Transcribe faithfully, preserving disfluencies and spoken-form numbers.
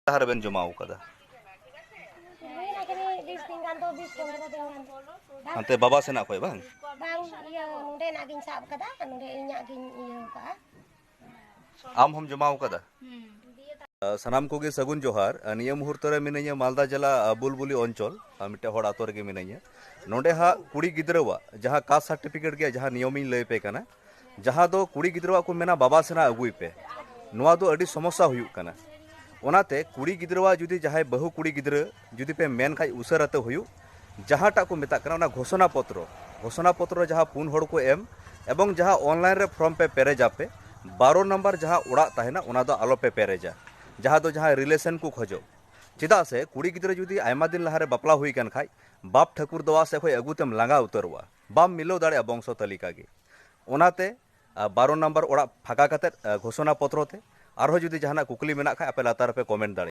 ᱞᱟᱦᱟ ᱨᱮᱵᱮᱱ ᱡᱚᱢᱟ ᱟᱠᱟᱫᱟ? ᱦᱩᱭᱱᱟ ᱡᱟᱹᱱᱤᱡ ᱵᱤᱥ ᱫᱤᱱ ᱜᱟᱱ ᱫᱚ, ᱵᱤᱥ ᱯᱚᱱᱨᱚ ᱫᱤᱱ ᱜᱟᱱ᱾ ᱵᱟᱝ, ᱦᱟᱱᱛᱮ ᱵᱟᱵᱟ ᱥᱮᱱᱟᱜ ᱠᱷᱚᱡ ᱵᱟᱝ? ᱵᱟᱝ, ᱤᱭᱟᱹ, ᱱᱚᱸᱰᱮᱱᱟᱜ ᱜᱤᱧ ᱥᱟᱵ ᱠᱟᱫᱟ, ᱱᱚᱸᱰᱮ ᱤᱧᱟᱹᱜ ᱜᱤᱧ ᱤᱭᱟᱹ ᱠᱟᱜᱼᱟ᱾ ᱟᱢ ᱦᱚᱢ ᱡᱚᱢᱟ ᱟᱠᱟᱫᱟ? ᱥᱟᱱᱟᱢ ᱠᱚᱜᱮ ᱥᱟᱹᱜᱩᱱ ᱡᱚᱦᱟᱨ᱾ ᱱᱤᱭᱟᱹ ᱢᱩᱦᱩᱨᱛᱚ ᱨᱮ ᱢᱤᱱᱟᱹᱧᱟ ᱢᱟᱞᱫᱟ ᱡᱮᱞᱟ, ᱟ, ᱵᱩᱞᱵᱩᱞᱤ ᱚᱧᱪᱚᱞ, ᱟ, ᱢᱤᱫᱴᱮᱡ ᱦᱚᱲ ᱟᱛᱳ ᱨᱮᱜᱮ ᱢᱤᱱᱟᱹᱧᱟ᱾ ᱱᱚᱸᱰᱮ ᱦᱟᱸᱜ ᱠᱩᱲᱤ ᱜᱤᱫᱽᱨᱟᱹᱣᱟᱜ ᱡᱟᱦᱟᱸ ᱠᱟᱥᱴ ᱥᱟᱨᱴᱤᱯᱷᱤᱠᱮᱴ ᱜᱮ, ᱡᱟᱦᱟᱸ ᱱᱤᱭᱚᱢᱤᱧ ᱞᱟᱹᱭ ᱯᱮ ᱠᱟᱱᱟ, ᱡᱟᱦᱟᱸ ᱫᱚ ᱠᱩᱲᱤ ᱜᱤᱫᱽᱨᱟᱹᱣᱟᱜ ᱠᱚ ᱢᱮᱱᱟ ᱵᱟᱵᱟ ᱥᱮᱱᱟᱜ ᱟᱹᱜᱩᱭ ᱯᱮ, ᱱᱚᱣᱟ ᱫᱚ ᱟᱹᱰᱤ ᱥᱚᱢᱚᱥᱥᱟ ᱦᱩᱭᱩᱜ ᱠᱟᱱᱟ᱾ ᱚᱱᱟᱛᱮ ᱠᱩᱲᱤ ᱜᱤᱫᱽᱨᱟᱹᱣᱟᱜ ᱡᱩᱫᱤ ᱡᱟᱦᱟᱸᱭ ᱵᱟᱹᱦᱩ ᱠᱩᱲᱤ ᱜᱤᱫᱽᱨᱟᱹ ᱡᱩᱫᱤ ᱯᱮ ᱢᱮᱱ ᱠᱷᱟᱡ ᱩᱥᱟᱹᱨᱟᱛᱮ ᱦᱩᱭᱩᱜ, ᱡᱟᱦᱟᱸᱴᱟᱜ ᱠᱚ ᱢᱮᱛᱟᱜ ᱠᱟᱱᱟ ᱚᱱᱟ ᱜᱷᱳᱥᱚᱱᱟ ᱯᱚᱛᱨᱚ, ᱜᱷᱳᱥᱚᱱᱟ ᱯᱚᱛᱨᱚ ᱡᱟᱦᱟᱸ ᱯᱩᱱ ᱦᱚᱲ ᱠᱚ ᱮᱢ ᱮᱵᱚᱝ ᱡᱟᱦᱟᱸ ᱚᱱᱞᱟᱭᱤᱱ ᱨᱮ ᱯᱷᱨᱚᱢ ᱯᱮ ᱯᱮᱨᱮᱡᱟ ᱯᱮ, ᱵᱟᱨᱚ ᱱᱟᱢᱵᱟᱨ ᱡᱟᱦᱟᱸ ᱚᱲᱟᱜ ᱛᱟᱦᱮᱱᱟ ᱚᱱᱟ ᱫᱚ ᱟᱞᱚ ᱯᱮ ᱯᱮᱨᱮᱡᱟ, ᱡᱟᱦᱟᱸ ᱫᱚ ᱡᱟᱦᱟᱸᱭ ᱨᱤᱞᱮᱥᱚᱱ ᱠᱚ ᱠᱷᱚᱡᱚᱜ᱾ ᱪᱮᱫᱟᱜ ᱥᱮ ᱠᱩᱲᱤ ᱜᱤᱫᱽᱨᱟᱹ ᱡᱩᱫᱤ ᱟᱭᱢᱟ ᱫᱤᱱ ᱞᱟᱦᱟᱨᱮ ᱵᱟᱯᱞᱟ ᱦᱩᱭ ᱠᱟᱱ ᱠᱷᱟᱡ, ᱵᱟᱯ ᱴᱷᱟᱹᱠᱩᱨ ᱫᱚᱣᱟ ᱥᱮᱫ ᱠᱷᱚᱡ ᱟᱹᱜᱩ ᱛᱮᱢ ᱞᱟᱸᱜᱟ ᱩᱛᱟᱹᱨᱚᱜᱼᱟ, ᱵᱟᱢ ᱢᱤᱞᱟᱹᱣ ᱫᱟᱲᱮᱭᱟᱜᱼᱟ ᱵᱚᱝᱥᱚ ᱛᱟᱹᱞᱤᱠᱟ ᱜᱮ᱾ ᱚᱱᱟᱛᱮ, ᱟ, ᱵᱟᱨᱚ ᱱᱟᱢᱵᱟᱨ ᱚᱲᱟᱜ ᱯᱷᱟᱸᱠᱟ ᱠᱟᱛᱮᱫ, ᱟ, ᱜᱷᱳᱥᱚᱱᱟ ᱯᱚᱛᱨᱚ ᱛᱮ᱾ ᱟᱨᱦᱚᱸ ᱡᱩᱫᱤ ᱡᱟᱦᱟᱱᱟᱜ ᱠᱩᱠᱞᱤ ᱢᱮᱱᱟᱜ ᱠᱷᱟᱡ ᱟᱯᱮ ᱞᱟᱛᱟᱨ ᱨᱮᱯᱮ ᱠᱚᱢᱮᱱᱴ ᱫᱟᱲᱮᱭᱟᱜᱼᱟ᱾